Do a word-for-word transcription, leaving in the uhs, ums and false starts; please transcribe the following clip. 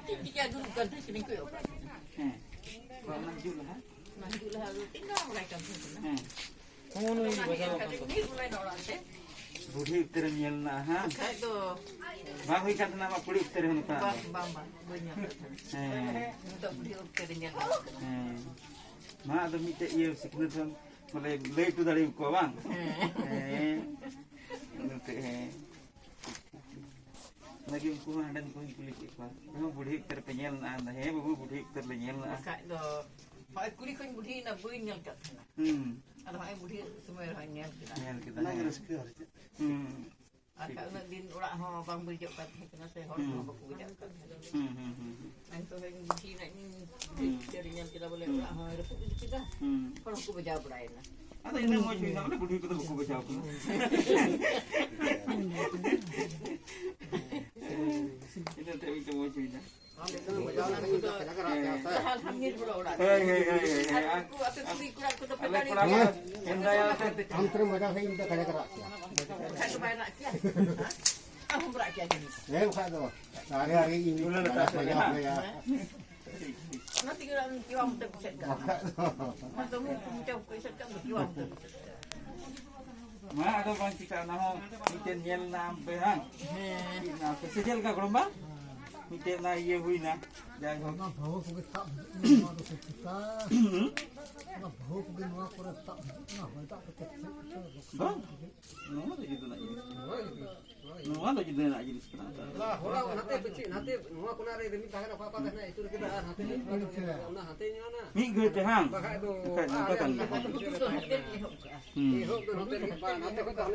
ᱪᱮᱫ ᱪᱤᱠᱟᱹ ᱫᱩᱲᱩᱵ ᱠᱟᱱ ᱛᱟᱦᱮᱸ ᱠᱟᱹᱱᱟᱹᱧ, ᱠᱚᱭᱚᱜ ᱠᱟᱜ ᱠᱟᱱᱟ᱾ ᱦᱮᱸ᱾ ᱚᱱᱟ ᱦᱤᱡᱩᱜ ᱞᱟᱦᱟ? ᱚᱱᱟ ᱦᱤᱡᱩᱜ ᱞᱟᱦᱟ ᱫᱚ ᱪᱮᱫ ᱦᱚᱸ ᱵᱟᱲᱟᱭ ᱠᱟᱱ ᱛᱟᱦᱮᱸ ᱠᱟᱱᱟ᱾ ᱦᱮᱸ᱾ ᱦᱚᱸ, ᱱᱩᱭ ᱚᱱᱟ ᱵᱟᱡᱟᱣ ᱧᱮᱞ ᱟᱠᱟᱱ ᱠᱟᱛᱮ ᱛᱟᱦᱮᱸ᱾ ᱩᱱᱤ ᱵᱚᱞᱚᱭᱮᱱᱟ ᱚᱲᱟᱜ ᱛᱮ᱾ ᱵᱩᱰᱷᱤ ᱚᱠᱛᱮ ᱨᱮᱢ ᱧᱮᱞ ᱞᱮᱱᱟ, ᱦᱟᱸ? ᱵᱟᱠᱷᱟᱡ ᱫᱚ᱾ ᱵᱟᱝ ᱦᱩᱭ ᱠᱟᱱ ᱛᱟᱦᱮᱱᱟ ᱟᱢᱟᱜ ᱠᱩᱲᱤ ᱚᱠᱛᱮ ᱨᱮᱦᱚᱸ ᱱᱚᱝᱠᱟ? ᱵᱟᱝ, ᱵᱟᱝ, ᱵᱟᱝ, ᱵᱟᱹᱧ ᱧᱮᱞ ᱠᱟᱜ ᱛᱟᱦᱮᱱᱟ᱾ ᱦᱮᱸ᱾ ᱱᱤᱛᱚᱜ ᱵᱩᱰᱷᱤ ᱚᱠᱛᱮ ᱨᱮ ᱧᱮᱞ ᱠᱟᱜ ᱛᱟᱦᱮᱱᱟ᱾ ᱦᱮᱸ᱾ ᱢᱟ, ᱟᱫᱚ ᱢᱤᱫᱴᱮᱡ ᱤᱭᱟᱹ ᱥᱤᱠᱷᱱᱟᱹᱛ ᱦᱚᱸ ᱵᱚᱞᱮ ᱞᱟᱹᱭ ᱦᱚᱴᱚ ᱫᱟᱲᱮ ᱟᱠᱚᱣᱟ, ᱵᱟᱝ? ᱦᱮᱸ᱾ ᱦᱮᱸ᱾ ᱚᱱᱟᱛᱮ, ᱦᱮᱸ᱾ ᱚᱱᱟᱜᱮ ᱩᱱᱠᱩ ᱦᱚᱸ ᱦᱟᱸᱰᱮᱱ ᱠᱚᱧ ᱠᱩᱞᱤ ᱠᱮᱫ ᱠᱚᱣᱟ, "ᱦᱮᱸ, ᱵᱩᱰᱷᱤ ᱚᱠᱛᱮ ᱨᱮᱯᱮ ᱧᱮᱞ ᱞᱮᱱᱟ?" ᱦᱮᱸ ᱵᱟᱹᱵᱩ, ᱵᱩᱰᱷᱤ ᱚᱠᱛᱮ ᱨᱮᱞᱮ ᱧᱮᱞ ᱞᱮᱱᱟ᱾ ᱵᱟᱠᱷᱟᱡ ᱫᱚ, ᱦᱚᱸᱜᱼᱚᱭ ᱠᱩᱲᱤ ᱠᱷᱚᱱ ᱵᱩᱰᱷᱤᱭᱮᱱᱟ, ᱵᱟᱹᱧ ᱧᱮᱞ ᱠᱟᱜ ᱛᱟᱦᱮᱱᱟ᱾ ᱦᱩᱸ᱾ ᱟᱫᱚ ᱦᱚᱸᱜᱼᱚᱭ ᱵᱩᱰᱷᱤ ᱥᱚᱢᱚᱭ ᱨᱮᱦᱚᱸᱧ ᱧᱮᱞ ᱠᱮᱫᱟ᱾ ᱧᱮᱞ ᱠᱮᱫᱟ, ᱚᱱᱟᱜᱮ ᱦᱮᱸ᱾ ᱨᱟᱹᱥᱠᱟᱹ ᱟᱨ ᱪᱮᱫ? ᱦᱩᱸ᱾ ᱟᱨ ᱠᱷᱟᱡ ᱩᱱᱟᱹᱜ ᱫᱤᱱ ᱚᱲᱟᱜ ᱦᱚᱸ ᱵᱟᱝ ᱵᱟᱹᱲᱤᱡᱚᱜ ᱠᱟᱱ ᱛᱟᱦᱮᱸ ᱠᱟᱱᱟ ᱥᱮ, ᱦᱚᱲ ᱦᱩᱸ᱾ ᱠᱚᱦᱚᱸ ᱵᱟᱠᱚ ᱵᱟᱡᱟᱜ ᱠᱟᱱ ᱛᱟᱦᱮᱸ ᱠᱟᱱᱟ᱾ ᱦᱩᱸ, ᱦᱩᱸ, ᱦᱩᱸ, ᱦᱩᱸ᱾ ᱱᱤᱛᱚᱜ ᱦᱚᱸᱧ ᱵᱩᱰᱷᱤᱭᱮᱱᱟ, ᱤᱧ ᱦᱩᱸ᱾ ᱯᱤᱠᱪᱟᱨᱤᱧ ᱧᱮᱞ ᱠᱮᱫᱟ ᱵᱚᱞᱮ, ᱦᱩᱸ᱾ ᱚᱲᱟᱜ ᱦᱚᱸᱭ ᱨᱟᱹᱯᱩᱫ ᱤᱫᱤ ᱠᱮᱫᱟ᱾ ᱦᱩᱸ᱾ ᱦᱚᱲ ᱦᱚᱸᱠᱚ ᱵᱟᱡᱟᱣ ᱵᱟᱲᱟᱭᱮᱱᱟ᱾ ᱟᱫᱚ ᱤᱱᱟᱹ ᱢᱚᱡᱽ ᱦᱩᱭᱱᱟ, ᱵᱚᱞᱮ ᱵᱩᱰᱷᱤ ᱠᱚᱫᱚ ᱵᱟᱠᱚ ᱵᱟᱡᱟᱣ ᱠᱟᱱᱟ᱾ ᱤᱱᱟᱹ ᱛᱮ ᱢᱤᱫᱴᱮᱱ ᱢᱚᱡᱽ ᱦᱩᱭᱱᱟ᱾ ᱦᱮᱸ᱾ ᱦᱳᱭ, ᱦᱳᱭ, ᱦᱳᱭ, ᱦᱳᱭ᱾ ᱟᱨ ᱟᱯᱮ ᱠᱩᱲᱤ ᱠᱚᱲᱟ ᱠᱚᱫᱚ ᱯᱮ ᱟᱞᱮ ᱫᱟᱲᱮ ᱠᱚᱲᱟ ᱠᱚ ᱜᱮᱭᱟ᱾ ᱦᱮᱸᱫᱟ ᱭᱟ ᱛᱮ᱾ ᱟᱢ ᱛᱮᱢ ᱵᱟᱡᱟᱣ ᱠᱷᱟᱡ ᱤᱧ ᱫᱚ ᱠᱟᱡᱟᱠ ᱨᱟᱜ ᱠᱮᱭᱟ᱾ ᱵᱟᱠᱷᱟᱡ ᱫᱚ ᱵᱟᱭ ᱨᱟᱜ ᱠᱮᱭᱟ᱾ ᱦᱮᱸ? ᱟᱢ ᱦᱚᱸᱢ ᱨᱟᱜ ᱠᱮᱭᱟ ᱡᱟᱹᱱᱤᱡ᱾ ᱦᱮᱸ, ᱵᱟᱠᱷᱟᱡ ᱫᱚ᱾ ᱟᱨᱮ, ᱟᱨᱮ, ᱤᱧ ᱫᱩᱞᱟᱹᱲ ᱟᱠᱟᱫ ᱵᱟᱡᱟᱣ ᱛᱮ, ᱦᱮᱸ? ᱠᱮᱭᱟ᱾ ᱚᱱᱟ ᱛᱮᱜᱮ ᱚᱲᱟᱜ ᱨᱮᱱ ᱠᱮᱣᱟ ᱢᱚᱛᱚ ᱠᱚ ᱮᱥᱮᱫ ᱠᱟᱜ ᱠᱟᱱᱟ᱾ ᱚᱱᱟ ᱫᱚ ᱢᱩ ᱠᱚ ᱢᱚᱪᱟ ᱠᱚ ᱮᱥᱮᱫ ᱠᱟᱜ ᱫᱚ ᱠᱮᱣᱟ ᱢᱚᱛᱚ᱾ ᱢᱟ, ᱟᱫᱚ ᱵᱟᱝ ᱪᱤᱠᱟᱹᱜᱼᱟ, ᱚᱱᱟ ᱦᱚᱸ ᱢᱤᱫᱴᱮᱱ ᱧᱮᱞ ᱨᱮᱱᱟᱜ ᱟᱢ ᱯᱮ, ᱦᱟᱝ? ᱦᱮᱸ᱾ ᱪᱮᱫ ᱨᱮᱱᱟᱜ ᱟᱯᱮ ᱥᱮ ᱪᱮᱫ ᱞᱮᱠᱟ, ᱜᱚᱲᱚᱢᱵᱟ? ᱢᱤᱫᱴᱮᱱ ᱚᱱᱟ ᱤᱭᱟᱹ ᱦᱩᱭᱱᱟ, ᱡᱟᱭᱦᱳᱠ᱾ ᱚᱱᱟ ᱵᱟᱹᱦᱩ ᱠᱚᱜᱮ ᱥᱟᱵ ᱦᱤᱡᱩᱜ ᱠᱟᱱᱟ, ᱱᱚᱣᱟ ᱫᱚ ᱪᱮᱫ ᱪᱤᱠᱟ? ᱦᱩᱸ? ᱚᱱᱟ ᱵᱟᱹᱦᱩ ᱠᱚᱜᱮ ᱱᱚᱣᱟ ᱠᱚᱨᱮ ᱥᱟᱵ ᱦᱤᱡᱩᱜ ᱠᱟᱱᱟ, ᱦᱚᱭ ᱫᱟᱜ ᱠᱚᱛᱮ ᱪᱮᱫ ᱪᱚ ᱞᱚᱥᱚᱫ ᱵᱟᱝ᱾ ᱠᱚᱜᱮ᱾ ᱱᱚᱣᱟ ᱫᱚ ᱡᱩᱫᱟᱹ ᱨᱮᱱᱟᱜ ᱡᱤᱱᱤᱥ ᱠᱟᱱᱟ᱾ ᱦᱳᱭ, ᱦᱳᱭ᱾ ᱱᱚᱣᱟ ᱫᱚ ᱡᱩᱫᱟᱹ ᱨᱮᱱᱟᱜ ᱡᱤᱱᱤᱥ ᱠᱟᱱᱟ᱾ ᱦᱚᱞᱟ, ᱦᱚᱞᱟ ᱚᱱᱟᱛᱮ ᱵᱮᱥᱤ, ᱱᱟᱛᱮ ᱱᱚᱣᱟ ᱠᱚᱱᱟ ᱨᱮ ᱨᱤᱢᱤᱞ ᱛᱟᱦᱮᱸ ᱠᱟᱱᱟ, ᱚᱠᱟ, ᱚᱠᱟ ᱛᱟᱦᱮᱸ ᱠᱟᱱᱟ, ᱤᱛᱩᱨ ᱠᱮᱫᱟ, ᱟᱨ ᱦᱟᱱᱛᱮ ᱢᱤᱫ ᱜᱷᱟᱹᱲᱤᱡ ᱛᱮ᱾ ᱚᱱᱟ ᱦᱟᱱᱛᱮ ᱧᱚᱜ ᱮᱱᱟ᱾ ᱢᱤᱫ ᱜᱷᱟᱹᱲᱤᱡ ᱛᱮ, ᱦᱟᱝ? ᱵᱟᱠᱷᱟᱡ ᱫᱚ ᱵᱟᱠᱷᱟᱡ ᱱᱚᱝᱠᱟ ᱟᱞᱮ ᱠᱟᱱ ᱜᱮᱭᱟ᱾ ᱱᱚᱛᱮ ᱫᱚ ᱦᱩᱸ᱾ ᱮᱦᱚᱵ ᱫᱚ ᱱᱚᱛᱮ ᱢᱤᱫ ᱵᱟᱨ, ᱱᱟᱛᱮ ᱠᱷᱚᱱ ᱫᱚ ᱦᱟᱱᱮ